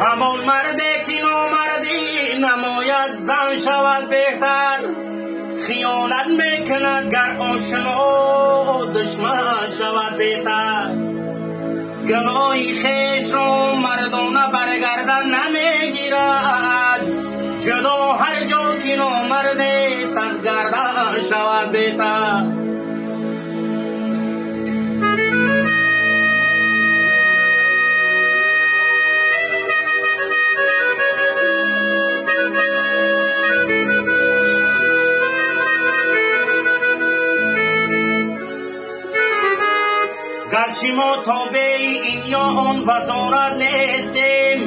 Ҳамон марде ки номардӣ намояд зан шавад беҳтар. Хиёнат мекунад гар ошно душман шавад беҳтар. Гуноҳи хешро мардона баргардан намегирад. Ҷудо ҳар ҷо ки номардест аз гардан шавад беҳтар. Гарчи мо тобеи ин ё он вазорат нестем,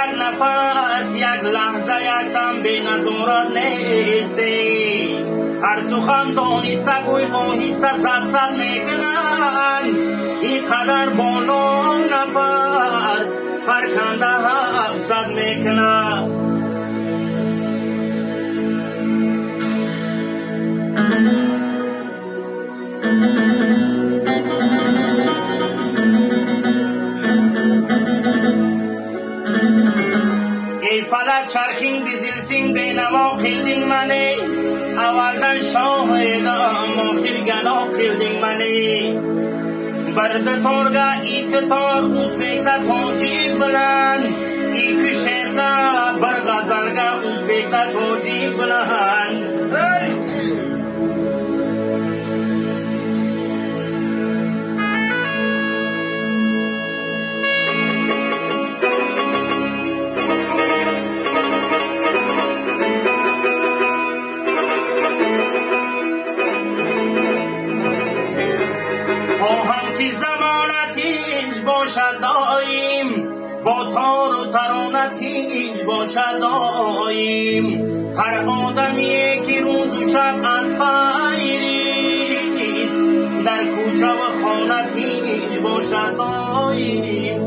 як нафас, як лаҳза, як дам беназорат нестем. Ҳар сухан дониста гӯй оҳиста сабсаб мекунанд, ин қадар боло нафар парканда ҳафсад мекунад. Эй фалак чархин бизилсин бенаво қилдиң мани, аввалдан шоҳ эдам охир гадо қилдиң мани. Birda torga ikki tor o'zbekda tojik bilan, ikki she'rda bir g'azalga o'zbekda tojik bilan. Хоҳам ки замона тинҷ бошад доим, бо тору тарона тинҷ бошад доим. Ҳар одамие ки рӯзу шаб аз пайрист, дар кӯчаву хона тинҷ бошад доим.